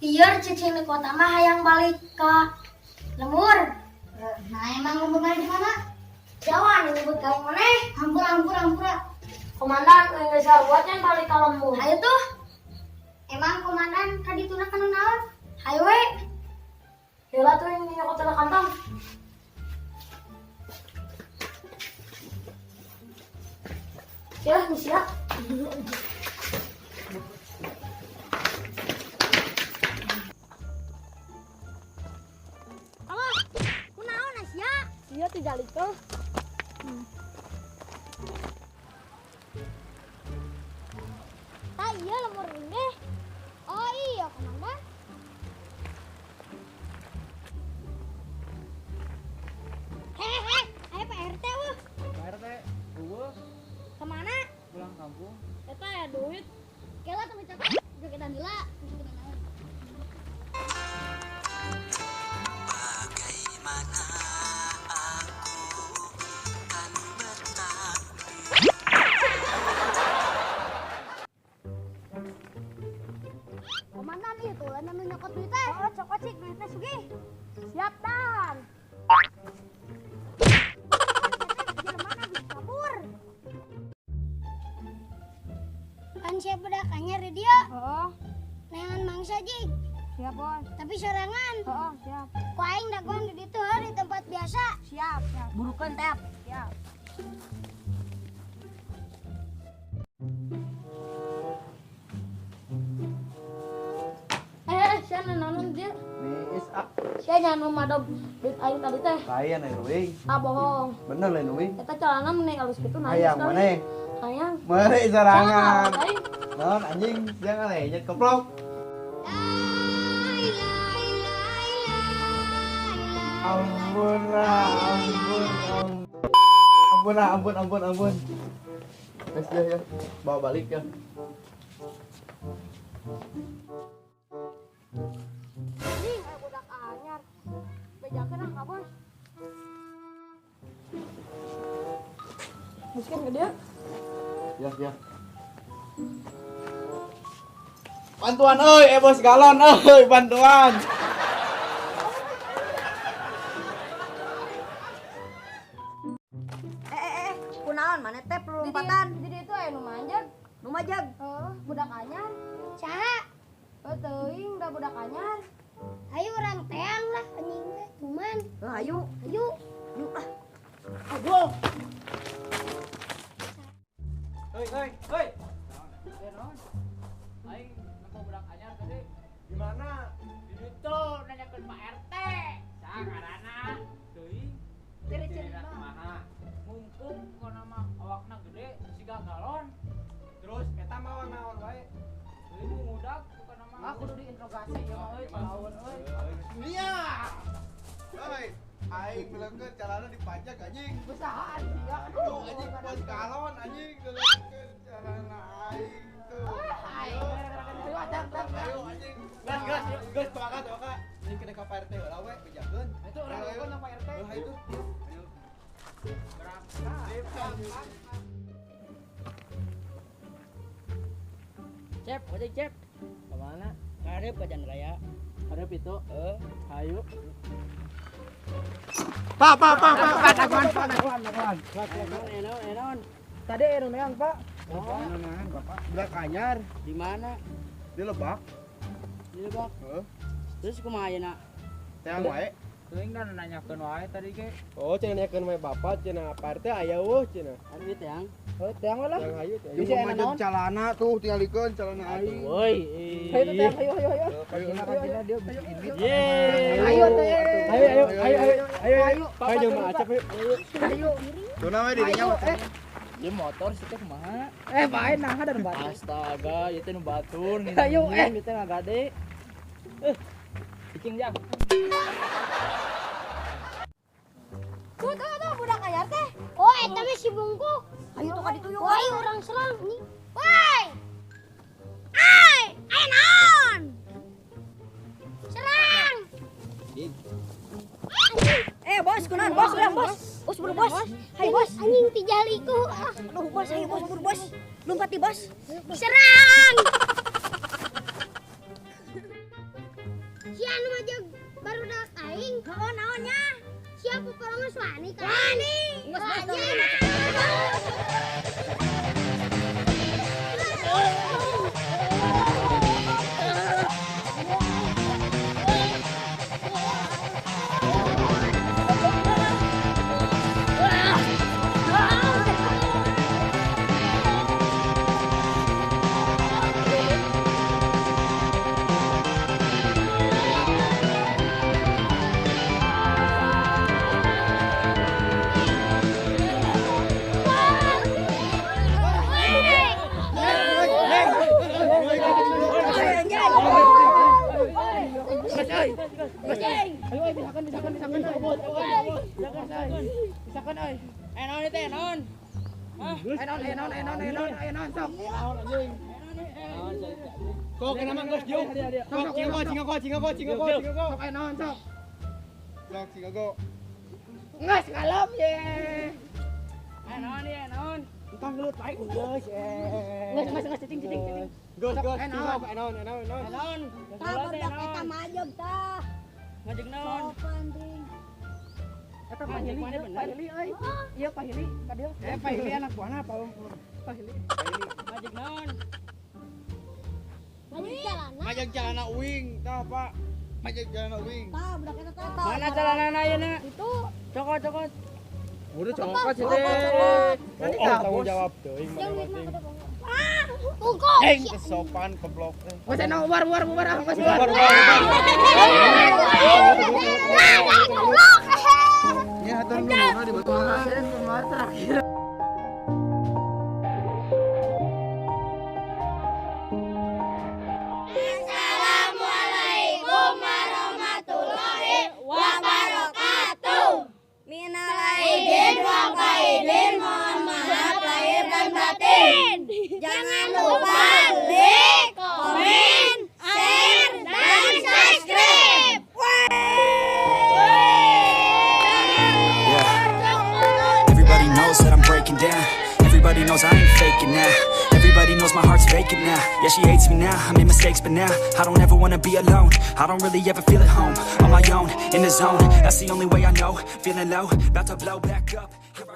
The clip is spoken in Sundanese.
Lieur cicing di kota mah hayang balik ka lembur. Nah, emang lembur mana di mana? Jawa nyebut ka maneh. Hampura, hampura, hampura. Komandan geus sarua nya balik ka lembur. Hayu tuh. Emang komandan ka dituna kana naon? Hayu we. Heula tuh yang nyokot ke kantong. Ya, ini siap. Allah, kunaon Asia? Iya, tidak itu. Tah iya lembur ini. Oh iya, komandan. Hehehe, ayo Pak RT wuh. Pak RT, eueuh Kemana? Pulang kampung. Eta ya duit. Kela tong catat jogetan heula, geus kena naon. Bagaimana aku kan bertakluk. Komandan itu lain anu nyokot duit teh. Oh, cokot cik duitnya sugih. Siap dan. Jelema habis kabur. Kan siap budak anyar di dia. Oh, Neangan mangsa jig, siap bos. tapi sorangan. Oh, siap. Ku aing dagoan di ditu heuh, di tempat biasa. Siap, siap. Burukeun tep. Siap. Eh, sia naon dia? Nih, ah. Sia nya nu madog duit aing tadi teh. Lain aya euy. Ah bohong. Bener lain euy. Eta celana meni alus kitu nangis Hayang kali. maneh. Hayang. Meuli sorangan. Aing. Naon anjing, jangan lenyet koplok. Ampun lah, ampun, ampun. Ampun lah, ampun, ampun, ampun. Wes ya, ya. Bawa balik ya. Anjing, aya budak anyar. Bejakeun ah ka bos. Miskin ke dia? Ya, ya. Bantuan euy, eh bos galon euy, bantuan. Eh, kunaon maneh teh pelumpatan? Jadi itu aya nu manjeg. Nu majag. Heeh, budak anyar. Saha? Heuh teuing da budak anyar. Ayo urang teang lah anjing teh cuman. Heuh, hayu. Ayo. Yuk ah. Aduh. Hei, hei, hei. Aing nempo budak anyar tadi. Di mana? Di ditu nanyakeun Pak RT. Saha ngaranna? Teuing. Ciri-ciri Ciri-ciri kumaha? Mumpung pokona mah awakna gede siga galon. Terus eta mah naon wae? Teuing ngudak pokona mah. Ah, kudu diinterogasi ya mah euy, palawan euy. Nia. Hei, aing bilangkeun calana dipajak anjing. Besahan sia. Aduh, anjing bos galon anjing bilangkeun calana aing tuh. Aing ayo atang tang. Ayo anjing. Gas, gas, gas toaka toaka. Ini kena ka Pak RT heula we, bejakeun. Itu urang telepon sama Pak RT. Heuh, hayu tuh. Ayo. Berangkat. Cep, ojek Cep. Kemana? Ngarep ke Jalan Raya. Hareup itu. Hayu. Pak, pak, pak, pak, pak, dagoan, pak, dagoan, dagoan. Enaon, enaon. Tadi anu neang, Pak. Oh, neangan, Bapak. Budak anyar Di mana? di Lebak. Di Lebak. Heeh. Terus kumaha ayeuna? Teang wae. Teuing da nanyakeun wae tadi ge. Oh, cenah nanyakeun we bapak, cenah Pak RT aya eueuh cenah. Aduh ieu teang. Oh, teang lah. Yang hayu teh. Bisa Jeung enak naon? calana tuh tingalikeun calana aing. Woi. Hayu teh teang, hayu hayu hayu. Ayo, dia bisa ini. Yeay. Ayo teh. Ayo ayo ayo ayo ayo ayo. Ayo, Ayo jeung Mak Acep ayo. Ayo. Tuh na we dirinya. Eh, Ieu motor sih teh kumaha? eh bae nah ada batu. Astaga, ieu teh nu batur. Ayo, eh. Ieu teh ngagade. Cicing jang. Tuh, tuh, tuh budak anyar teh. Oh, eta mah si bungkuk. Ayo tuh ka ditu yuk. Woi, urang serang anjing. Woi. Ai, aya naon? Serang. Eh, bos, kunaon bos, urang bos. Bos buru bos. Hayu bos. Anjing tijaliku. Ah, Aduh bos, hayu bos buru bos. Lompat di bos. Serang. Heeh, naon nya? Siapa orang geus wani ka? Wani. Wani. Ayo, misalkan. Misalkan, oi. Eh naon teh naon? Hah? Eh naon, sok. Kok kena mah geus jeung. Sok cinga go. Sok eh naon sok. Sok cinga go. Geus kalem ye. Eh naon ieu naon? Entah ngelut bae geus. Geus cicing. Geus eh naon. Naon? Tah budak eta majeg tah. Ngajeng naon? Sopan ting. Eta Pak Hili euy. Iya Pak Hili ka dieu. Eh Pak Hili anak buahna apa? Pak Hili. Ngajeng naon? Majeg jalana. Majeg jalana uing, tah Pak. Majeg jalana uing. Tah budak eta tah. Mana jalanana ayeuna? Itu. Cokot. Udah cokot sih teh. Oh, tanggung jawab teuing mana penting. Ah, tunggu. Eng kesopan goblok. Geus eno bubar ah geus bubar. Ya atuh nu di batu terakhir. Assalamualaikum warahmatullahi wabarakatuh. Minal aidin wal faizin, mohon maaf lahir dan batin. Jangan lupa like, komen, share, dan subscribe. Yeah. Everybody knows that I'm breaking down. Everybody knows I ain't faking now. Everybody knows my heart's vacant now. Yeah, she hates me now, I made mistakes, but now I don't ever wanna be alone. I don't really ever feel at home. On my own, in the zone. That's the only way I know. Feeling low, about to blow back up. Here I